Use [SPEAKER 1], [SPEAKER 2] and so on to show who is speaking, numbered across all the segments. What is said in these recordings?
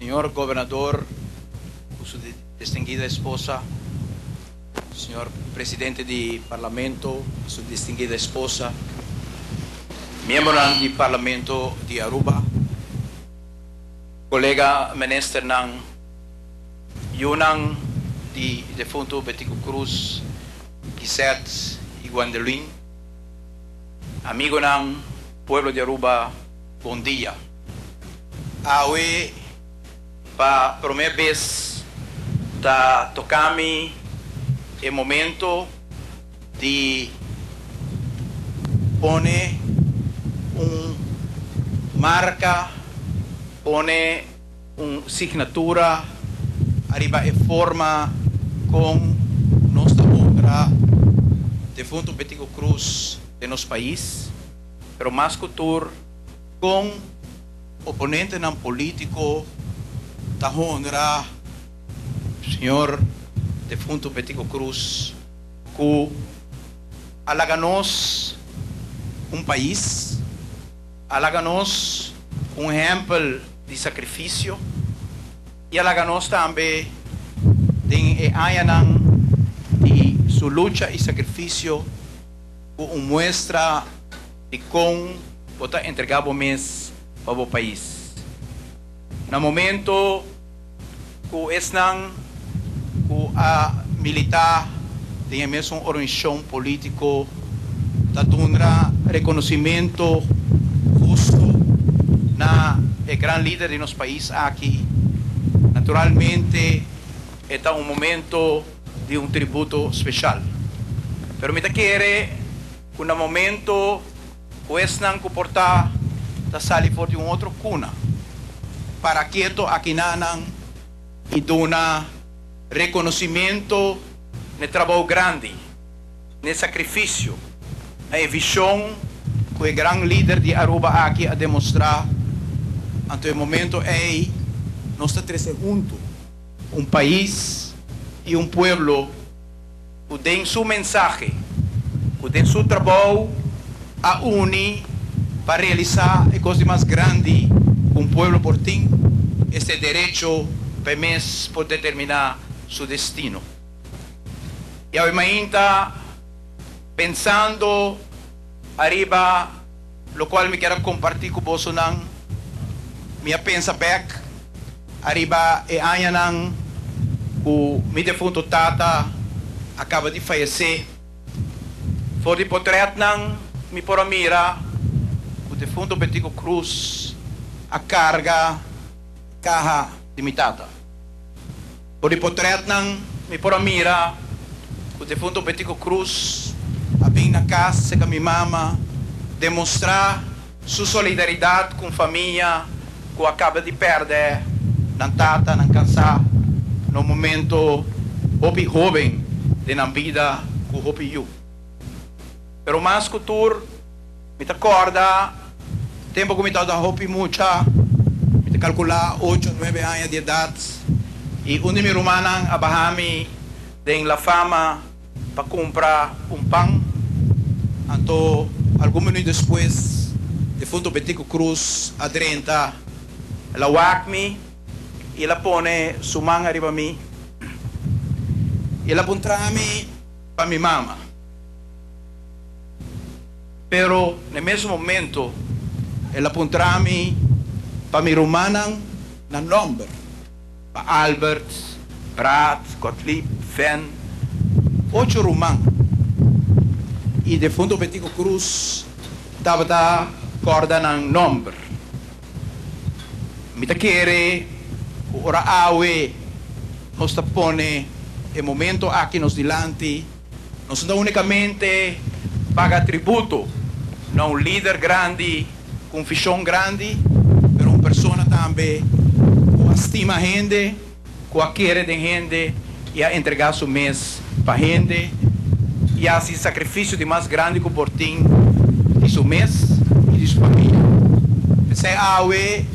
[SPEAKER 1] Señor Gobernador cu su distinguida esposa, Señor Presidente di Parlamento cu su distinguida esposa, miembronan di Parlamento di Aruba, colega ministernan, yunan di defunto Betico Croes, Gisette y Gwendoline, amigonan, pueblo di Aruba, bon dia. Awe pa prome bes ta toca mi e momento di pone un marca, pone un signatura ariba e forma con nos ta honra defunto Betico Croes den nos pais, pero mas cu tur con oponentenan politico ta honra señor defunto Betico Croes cu a laga nos un pais, a laga nos un ehempel di sacrificio y a laga nos tambe den e añanan di su lucha y sacrificio cu un muestra di con bo ta entrega bo mes pa bo pais. Na momento cu esnan cu a milita den e mesun organisacion politico ta duna reconocimento husto na e gran lider di nos pais aki, naturalmente e ta un momento di un tributo special. Pero mi ta kere cu na momento cu esnan cu por ta ta sali for di un otro cuna para keto akinanan y duna reconocimento n'e trabou grandi, n'e sacrificio, na e vision cu e gran lider di Aruba aki a demostra, anto e momento ey nos ta trece hunto un pais y un pueblo cu den su mensahe, cu den su trabou a uni pa realisa e cos di mas grandi cu un pueblo por tin, esta e derecho pa e mes por determina su destino. Y awe mainta pensando ariba locual mi kier a comparti cu bosonan, mi a pensa bek ariba e añanan cu mi defunto tata a caba di fayece. For di potretnan mi por a mira cu defunto Betico Croes a carga caha di mi tata. For di potretnan mi por a mira cu defunto Betico Croes a bin na cas cerca mi mama demostra su solidaridad cu un famia cu a caba di perde nan tata, nan cansa na un momento hopi hoben den nan bida cu hopi yu. Pero mas cu tur mi ta corda tempo cu mi tabata hopi mucha, mi ta calcula ocho, nuebe aña di edad y un di mi rumannan a baha mi den La Fama pa cumpra un pan. Anto algun minuut despues defunto Betico Croes a drenta, el a wak mi y el a pone su man ariba mi y el a puntra mi pa mi mama. Pero na e mesun momento el a puntra mi pa mi rumannan na nomber, pa Albert, Brad, Gottlieb, Ven, ocho ruman. Y defunto Betico Croes tabata corda nan nomber. Mi ta kere cu ora awe nos ta pone e momento aki nos dilanti, nos no ta unicamente paga tributo na un lider grandi cu un vision grandi, pero un persona tambe cu a stima hende, cu a kere den hende y a entrega su mes pa hende y a haci sacrificio di mas grandi cu por tin di su mes y di su famia. P'esey awe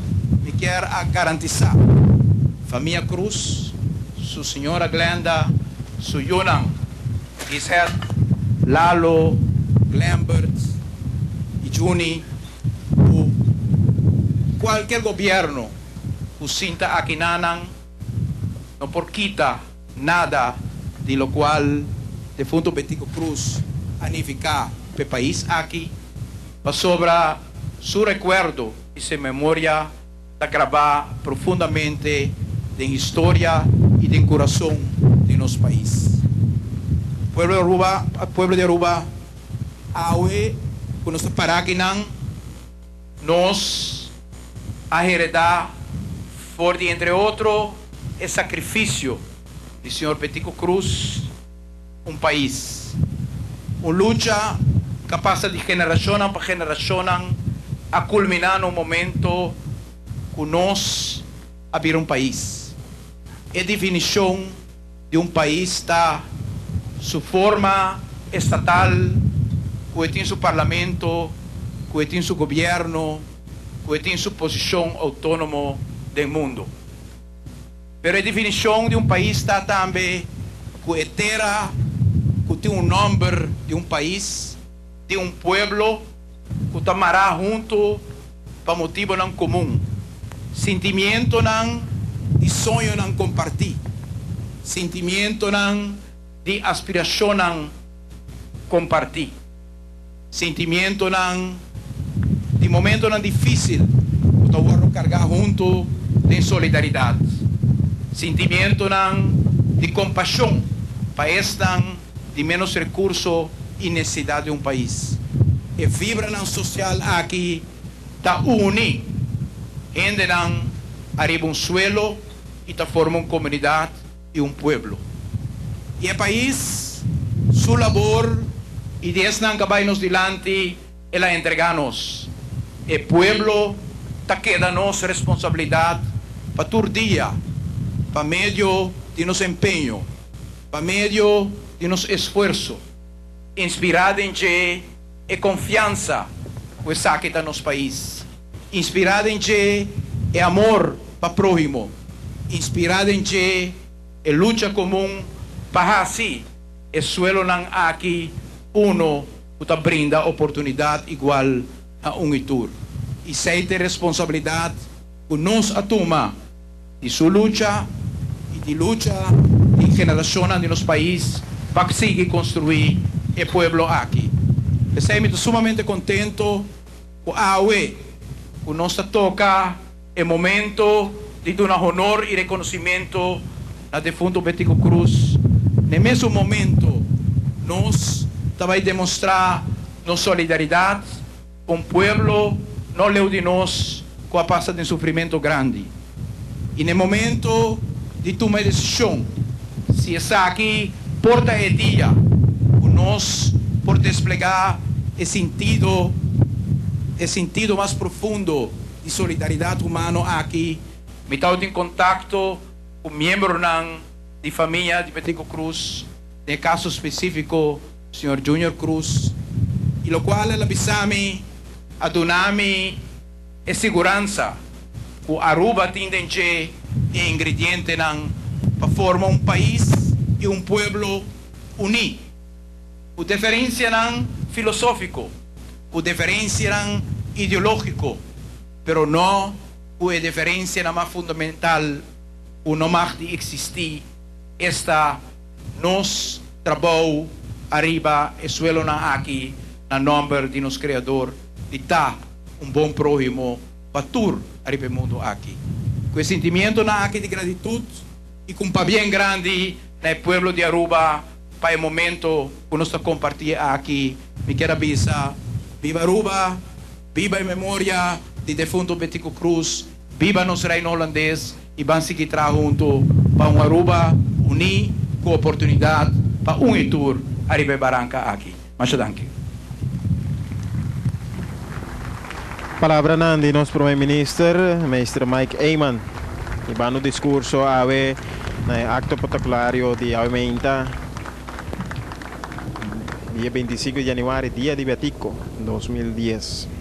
[SPEAKER 1] mi kier a garantisa famia Croes, su señora Glenda, su yunan Gisette, Lalo, Glembert y Juni cu cualkier gobierno. ku sinta akinanan no por kita nada di lokual defunto Betico Croes a nifiká p'e pais aki, pasobra su rekuerdo i su memoria ta grabá profundamente den historia i den kurason di nos pais. Pueblo di Aruba, pueblo di Aruba, awe ku nos ta pará akinan, nos a heredá for di entre otro e sakrifisio di señor Betico Croes un pais. Un lucha ku a pasa di generashonnan pa generashonnan a kulminá na un momento ku nos a bira un pais. E definishon di un pais ta su forma estatal, ku e tin su parlamento, ku e tin su gobièrnu, ku e tin su posishon outónomo den mundu. Pero e definishon di un pais ta tambe ku e tera ku tin un nòmber di un pais, tin un pueblo ku ta mará huntu pa motibonan komun, sintimientonan i soñonan kompartí, sintimientonan di aspirashonnan kompartí, sintimientonan di momentonan difísil ku ta wòrdu kargá huntu den solidaridat, sintimientonan di kompashon pa esnan di ménos rekurso i nesesidat di un pais. E fibranan sosial aki ta uni hendenan ariba un suelo i ta forma un komunidat i un pueblo. I e pais su labor i di esnan ka bai nos dilanti el a entregá nos. E pueblo ta keda nos responsabilidat pa tur dia, pa medio di nos empeño, pa medio di nos esfuerso, inspirá den dje e konfiansa ku esaki ta nos pais, inspirá den dje e amor pa próhimo, inspirá den dje e lucha komun pa hasi e suelonan aki uno ku ta brinda oportunidat igual na un i tur. I esei ta e responsabilidat ku nos a tuma di su lucha i di lucha di generashonnan di nos pais pa sigui konstruí e pueblo aki. P'esei mi ta sumamente kontento ku awe ku nos ta toka e momento di duna honor i rekonosimentu na defunto Betico Croes. Na e mesun momento nos ta bai demostrá nos solidaridat ku un pueblo no leu di nos ku a pasa den sufrimentu grandi. I na e momento di tuma e desishon si esaki por ta e dia ku nos por desplegá e sintido e sintido mas profundo di solidaridat humano aki, mi tabatin kontakto ku miembronan di famia di Betico Croes, den e kaso spesífiko señor Junior Croes, i lokual el a bisa mi a duna mi e siguransa ku Aruba tin den dje e ingredientenan pa forma un pais i un pueblo uní, ku deferensianan filosófiko, ku deferensianan ideológiko, pero no ku e deferensianan mas fundamental ku no mag di eksistí, esta nos trabou ariba e suelonan aki na nòmber di nos Kreador di ta un bon próhimo pa tur ariba e mundu aki. Ku e sintimientonan aki di gratitut i ku un pabien grandi na e pueblo di Aruba pa e momento ku nos ta kompartí aki, mi kier a bisa, Biba Aruba, biba e memoria di defunto Betico Croes, biba nos Reino Holandes i ban sigui traha huntu pa un Aruba uní ku oportunidat pa un i tur ariba e baranka aki. Masha danki.
[SPEAKER 2] Palabranan di nos Prome Minister, Meester Mike Eman, hibando discurso awe na e acto protocolario di awe meinta, dia 25 di januari, Dia di Betico 2010.